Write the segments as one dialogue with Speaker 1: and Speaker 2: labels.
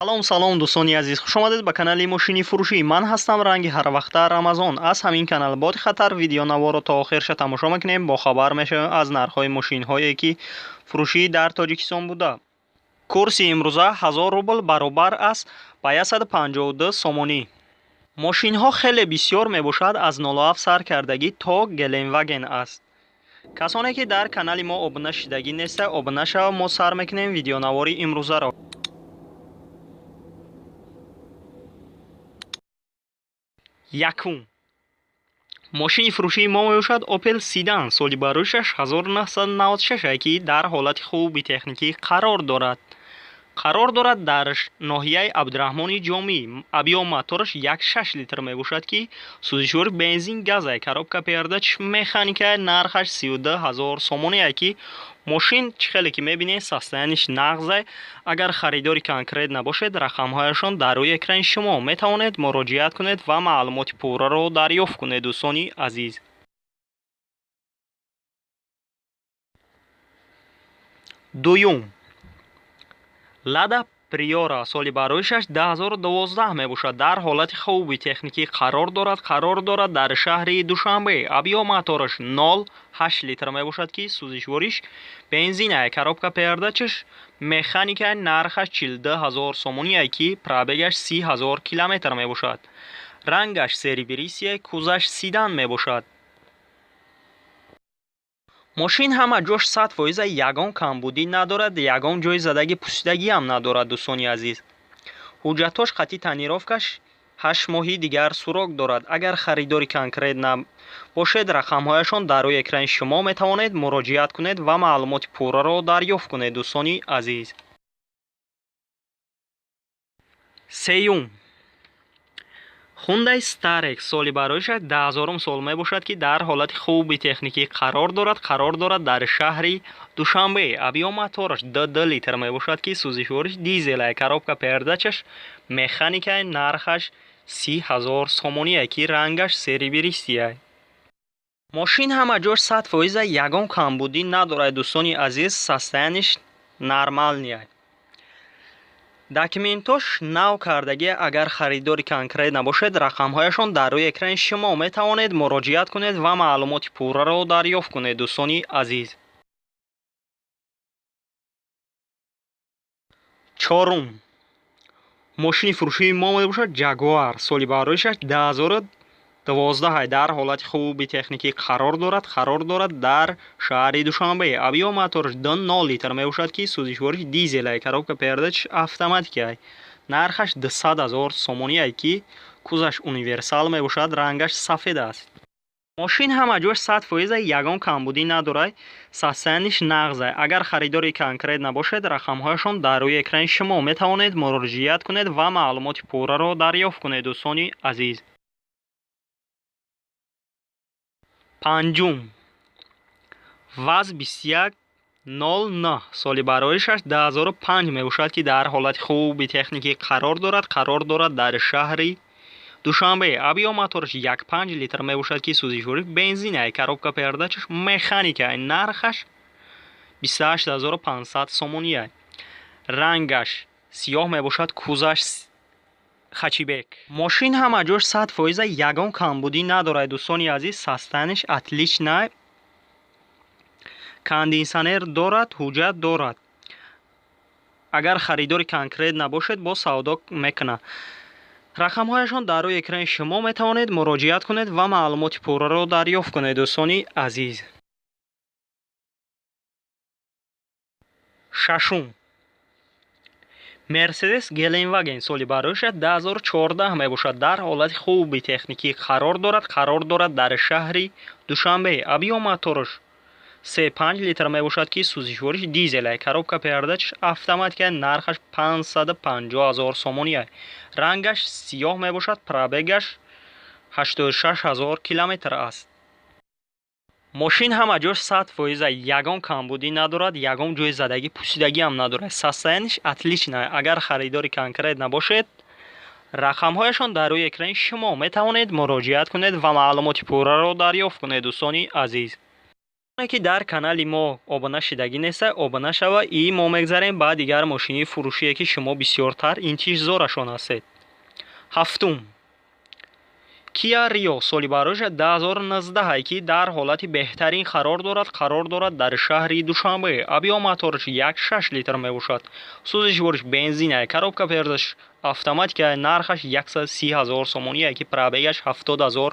Speaker 1: Салом, салом, дӯстони азиз, хушомадед ба канали мошини фурӯшӣ. Ман ҳастам ранги ҳарвақта Рамазон. Аз ҳамин канал бо диққаттар видеонаворо то охирша тамошо мекунем, бохабар мешавем аз нархҳои мошинҳое, ки фурӯшӣ дар Тоҷикистон буда. Курси имрӯза 1000 рубл баробар аст ба 152 сомонӣ. Мошинҳо хеле бисёр мебошад, аз 07 сар кардагӣ то Геленваген аст. Касоне ки дар канали мо обуна шидагӣ неста, обуна шава. Мо сар мекунем видеонавори имрӯзаро. Якум мошини фурӯшии мо мебошад Opel Sedan, соли барои 1996, ки дар ҳолати хуби техникӣ қарор дорад. Қарор дорад дар ноҳияи Абдураҳмони Ҷомӣ. Объём мотораш 1,6 литр мебошад, ки сӯзишвори бензин газай, коробка передач механика, нархаш 32 ҳазор сомоние, ки мошин чӣ хеле ки мебинед, состояние ш нағзай. Агар харидори конкрет набошед, рақамҳояшон дар рӯи экрани шумо, метавонед муроҷиат кунед ва маълумоти пурраро дарёфт кунед, дӯстони азиз. Дуюм Лада Приора, соли бароишаш 2012 мебошад, дар ҳолати хуби техникӣ қарор дорад. Қарор дорад дар шаҳри Душанбе. Объём мотораш 0,8 литр мебошад, ки сӯзишвориш бензина, коробка передач аш механика, нархаш 42 ҳазор сомоние, ки пробег аш 30 ҳазор километр мебошад. Рангаш серебристый, кузаш седан мебошад. Мошин ҳама ҷош 100%, ягон камбудӣ надорад, ягон ҷои задаги пусидагиам надорад, дӯстони азиз. Ҳуҷҷатҳош қатъи тонировка ш 8 моҳи дигар срок дорад. Агар харидори конкрет набошед, рақамҳояшон дар рӯи экрани шумо, метавонед муроҷиат кунед ва маълумоти пурраро дарёфт кунед, дӯстони азиз. Сеюм Хундай Старекс, соли бароишаш 2000-ум сол мебошад, ки дар ҳолати хуби техникӣ қарор дорад. Қарор дорад дар шаҳри Душанбе. Объём мотораш 2,2 литр мебошад, ки сӯзишвориш дизелай, коробка передач аш механикай, нархаш 30 ҳазор сомоние, ки рангаш серебристый. Мошин ҳама ҷош 100%, ягон камбудӣ надорад, дӯстони азиз, состояние ш нормальный. Документош нав кардагӣ. Агар харидори конкрет набошед, рақамҳояшон дар рӯи экрани шумо, метавонед муроҷиат кунед ва маълумоти пурраро дарёфт кунед, дӯстони азиз. Чорум мошини фурӯшии мо мебошад Ҷагуар, соли бароишаш 2012, дар ҳолати хуби техникӣ қарор дорад. Қарор дорад дар шаҳри Душанбе. Объём мотораш 2,0 литр мебошад, ки сӯзишвориш дизелай, коробка передач автоматикай, нархаш 200 ҳазор сомоние, ки кузаш универсал мебошад, рангаш сафед аст. Мошин ҳама ҷош 100%, ягон камбудӣ надорад, состояние ш нағзай. Агар харидори конкрет набошед, рақамҳояшон дар рӯи экрани шумо, метавонед муроҷиат кунед ва маълумоти пурраро дарёфт кунед, дӯстони азиз. Панҷум ВАЗ 2109, соли бароишаш 2005 мебошад, ки дар ҳолати хуби техникӣ қарор дорад. Қарор дорад дар шаҳри Душанбе. Объём мотораш 1,5 литр мебошад, ки сӯзишвориш бензинай, коробка передач аш механикай, нархаш 28 500 сомоние. Рангаш сиёҳ мебошад, кузаш хэтчбек. Мошин ҳама ҷош 100%, ягон камбудӣ надорад, дӯстони азиз, состояние ш отличный, кондитсионер дорад, ҳуҷҷат дорад. Агар харидори конкрет набошед, боз савдо мекунад. Рақамҳояшон дар рӯи экрани шумо, метавонед муроҷиат кунед ва маълумоти пурраро дарёфт кунед, дӯстони азиз. Шашум Мерседес Геленваген, соли бароишаш 2014 мебошад, дар ҳолати хуби техникӣ қарор дорад. Қарор дорад дар шаҳри Душанбе. Объём мотораш 3,5 литр мебошад, ки сӯзишвориш дизелай, коробка передач аш автоматика, нархаш 550 ҳазор сомоние. Рангаш сиёҳ мебошад, пробег аш 86 ҳазор километр аст. Мошин ҳама ҷош 100%, ягон камбудӣ надорад, ягон ҷои задагӣ пусидагиам надорад, состояние ш отличный. Агар харидори конкрет набошед, рақамҳояшон дар рӯи экрани шумо, метавонед муроҷиат кунед ва маълумоти пурраро дарёфт кунед, дӯстони азиз. Ки дар канали мо обуна шидагӣ неста, обуна шава. И мо мегзарем ба дигар мошини фурӯшие, ки шумо бисёртар интизорашон ҳастед. Ҳафтум, Kia Rio, соли бароша 2019, ки дар ҳолати беҳтарин қарор дорад дар шаҳри Душанбе. Объём мотораш 1,6 литр мебошад, сӯзишвориш бензина, коробка передач автоматика, нархаш 130 ҳазор сомоние, ки пробегаш 70 ҳазор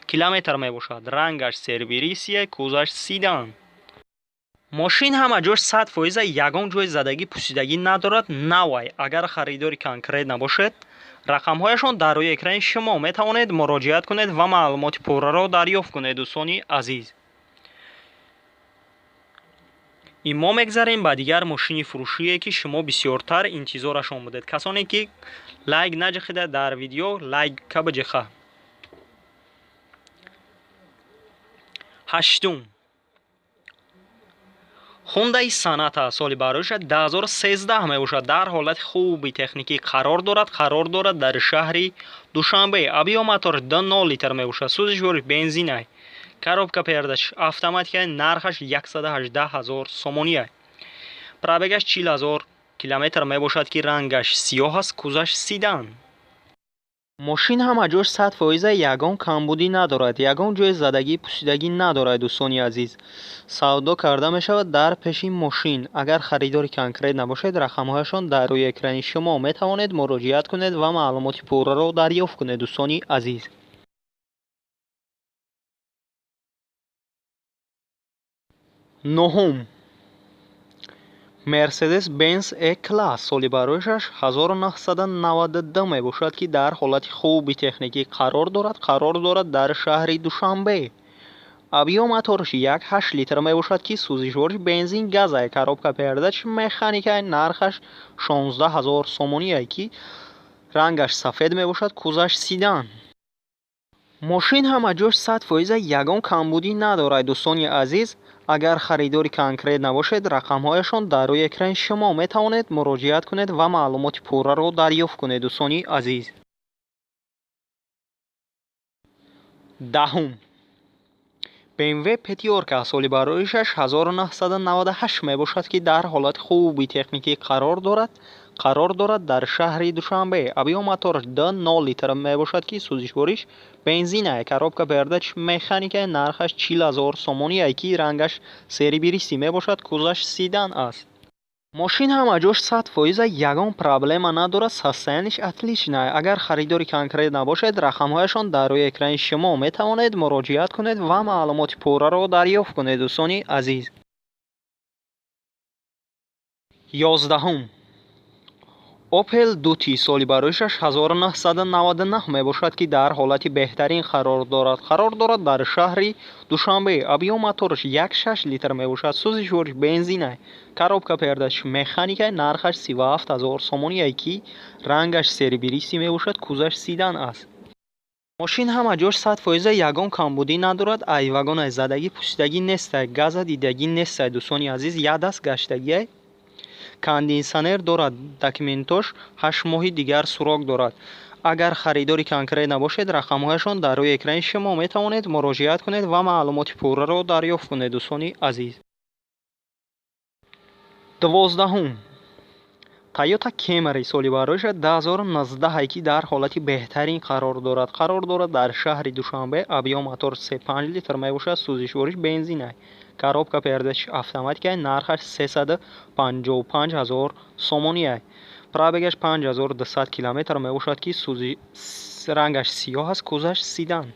Speaker 1: километр мебошад. Рангаш серебристый, кузоваш седан. Мошин ҳама ҷош 100%, ягон ҷои задагӣ, пусидагӣ надорад, навай. Агар харидори конкрет набошед, рақамҳояшон дар рӯи экрани шумо, метавонед муроҷиат кунед ва маълумоти пурраро дарёфт кунед, дӯстони азиз. И мо мегзарем ба дигар мошини фурӯшие, ки шумо бисёртар интизорашон будед. Касоне ки лайк наҷихида дар видео, лайка биҷиха. Ҳаштум, Хундаи Соната, соли бароиша 2013 мебошад, дар ҳолати хуби техникӣ қарор дорад дар шаҳри Душанбе. Объём мотор 2,0 литр мебошад, сӯзишвори бензинай, коробка передач автоматика, нархаш 118 ҳазор сомония, пробегаш 40 ҳазор километр мебошад, ки рангаш сиёҳ аст, кузоваш седан. Мошин ҳама ҷош 100%, ягон камбудӣ надорад, ягон ҷои задагӣ, пусидагӣ надорад, дӯстони азиз. Савдо карда мешавад дар пеши мошин. Агар харидори конкрет набошед, рақамҳояшон дар рӯи экрани шумо, метавонед муроҷиат кунед ва маълумоти пурраро дарёфт кунед, дӯстони азиз. Нуҳум, Мерседес Бенз Е Класс, соли бароишаш 1992 мебошад, ки дар ҳолати хуби техникӣ қарор дорад дар шаҳри Душанбе. Объём мотораш 1,8 литр мебошад, ки сӯзишвориш бензин газай, коробка передач механика, нархаш 16 ҳазор сомоние, ки рангаш сафед мебошад, кузоваш седан. Мошин ҳама ҷош 100%, ягон камбудӣ надорад, дӯстони азиз. Агар харидори конкрет набошед, рақамҳояшон дар рӯи экрани шумо, метавонед муроҷиат кунед ва маълумоти пурраро дарёфт кунед, дӯстони азиз. Даҳум, BMW пятёрка, соли бароишаш 1998 мебошад, ки дар ҳолати хуби техникӣ қарор дорад дар шаҳри Душанбе. Объём мотораш 2,0 литр мебошад, ки сӯзишвориш бензина, коробка передач механика, нархаш 40 ҳазор сомоние, ки рангаш серебристый мебошад, кузоваш седан аст. Мошин ҳама ҷош 100%, ягон проблема надорад, состояниеш отличная. Агар харидори конкрет набошед, рақамҳояшон дар рӯи экрани шумо, метавонед муроҷиат кунед ва маълумоти пурраро дарёфт кунед, дӯстони азиз. 11-ум, Опел Дути, соли бароишаш 1999 мебошад, ки дар ҳолати беҳтарин қарор дорад дар шаҳри Душанбе. Объём мотораш 1,6 литр мебошад, сӯзишвориш бензина, коробка передач механика, нархаш 37 ҳазор сомоние, ки рангаш серебристый мебошад, кузоваш седан аст. Мошин ҳама ҷош 100%, ягон камбудӣ надорад, ай вагонай задагӣ, пусидагӣ нестай, газа дидагӣ нестай, дӯстони азиз, як даст гаштагиай. Кондитсионер дорад, документош 8 моҳи дигар срок дорад. Агар харидори конкрет набошед, рақамҳояшон дар рӯи экрани шумо, метавонед муроҷиат кунед ва маълумоти пурраро дарёфт кунед, дӯстони азиз. 12-ум, Тойота Кемри, соли бароиша 2019, ки дар ҳолати беҳтарин қарор дорад дар шаҳри Душанбе. Объём мотор 3,5 литр мебошад, сӯзишвориш бензина, коробка передач автоматика, нархаш 355 ҳазор сомоние, пробегаш 5200 километр мебошад, ки рангаш сиёҳ аст, кузоваш седан.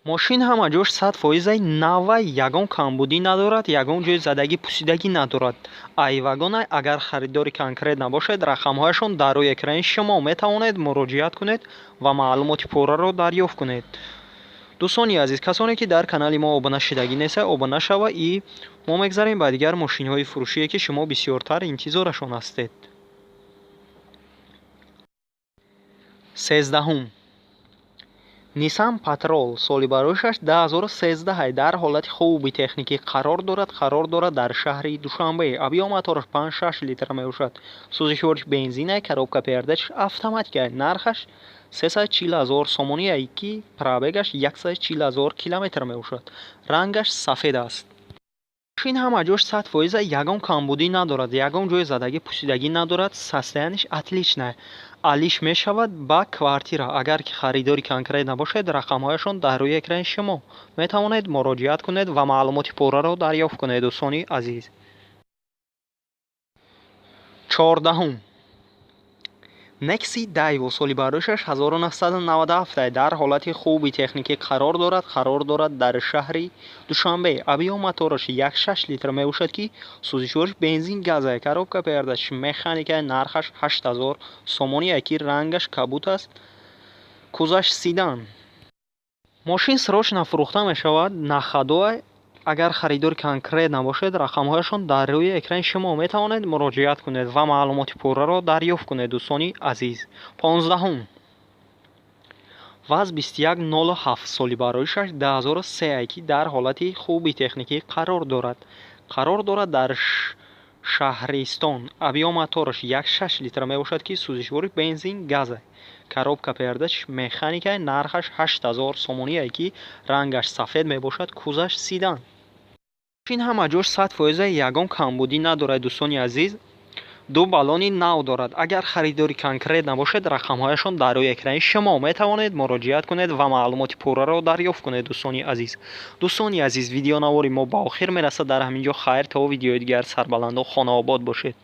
Speaker 1: Мошин ҳама ҷош 100%, нава, ягон камбудӣ надорад, ягон ҷои задагӣ, пусидагӣ надорад, ай вагона. Агар харидори конкрет набошед, рақамҳояшон дар рӯи экрани шумо, метавонед муроҷиат кунед ва маълумоти пурраро дарёфт кунед, дӯстони азиз. Касоне ки дар канали мо обуна шидагӣ неста, обуна шава. И мо мегзарем ба дигар мошинҳои фурӯшие, ки шумо бисёртар интизорашон ҳастед. 13-ум, Nissan Patrol, соли бароишаш 2013, дар ҳолати хуби техникӣ қарор дорад дар шаҳри Душанбе. Объём мотораш 5,6 литр мебошад, сӯзишвориш бензина, коробка передач автоматика, нархаш 340 ҳазор сомоние, ки пробегаш 140 ҳазор километр мебошад, рангаш сафед аст. Мошин ҳама ҷош 100%, ягон камбудӣ надорад, ягон ҷои задагӣ, пусидагӣ надорад, состояние ш отличное. Алиш мешавад ба квартира. Агар ки харидори конкретно бошед, рақамҳояшон дар рӯи экрани шумо, метавонед муроҷиат кунед ва маълумоти пурраро дарёфт кунед, дӯстони азиз. 14-ум, Некси Дайво, соли бардошташ 1997, дар ҳолати хуби техникӣ қарор дорад. Қарор дорад дар шаҳри Душанбе. Объём мотораш 1,6 литр мебошад, ки сӯзишвориш бензин газа, коробка передач механика. Нархаш 8000 сомонӣ, ки рангаш кабуд аст, кузаш седан. Мошин срочно фурӯхта мешавад, на ходу. Агар харидори конкретно бошед, рақамҳояшон дар рӯи экрани шумо, метавонед муроҷиат кунед ва маълумоти пурраро дарёфт кунед, дӯстони азиз. 15-ум, ВАЗ 2107, соли бароишаш 2003, ки дар ҳолати хуби техникӣ қарор дорад. Қарор дорад дар Шаҳристон. Объём мотораш 1,6 литр мебошад, ки сӯзишвори бензин газа, коробка передач механика. Нархаш 8000 сомоние, ки рангаш сафед мебошад, кузаш седан. Мошин ҳама ҷош 100%, ягон камбудӣ надорад, дӯстони азиз, ду баллони нав дорад. Агар харидори конкретно бошед, рақамҳояшон дар рӯи экрани шумо, метавонед муроҷиат кунед ва маълумоти пурраро дарёфт кунед, дӯстони азиз. Дӯстони азиз, видеонавори мо ба охир мерасад дар ҳамин ҷо. Хайр, то видеои дигар, сарбаланду хонаобод бошед.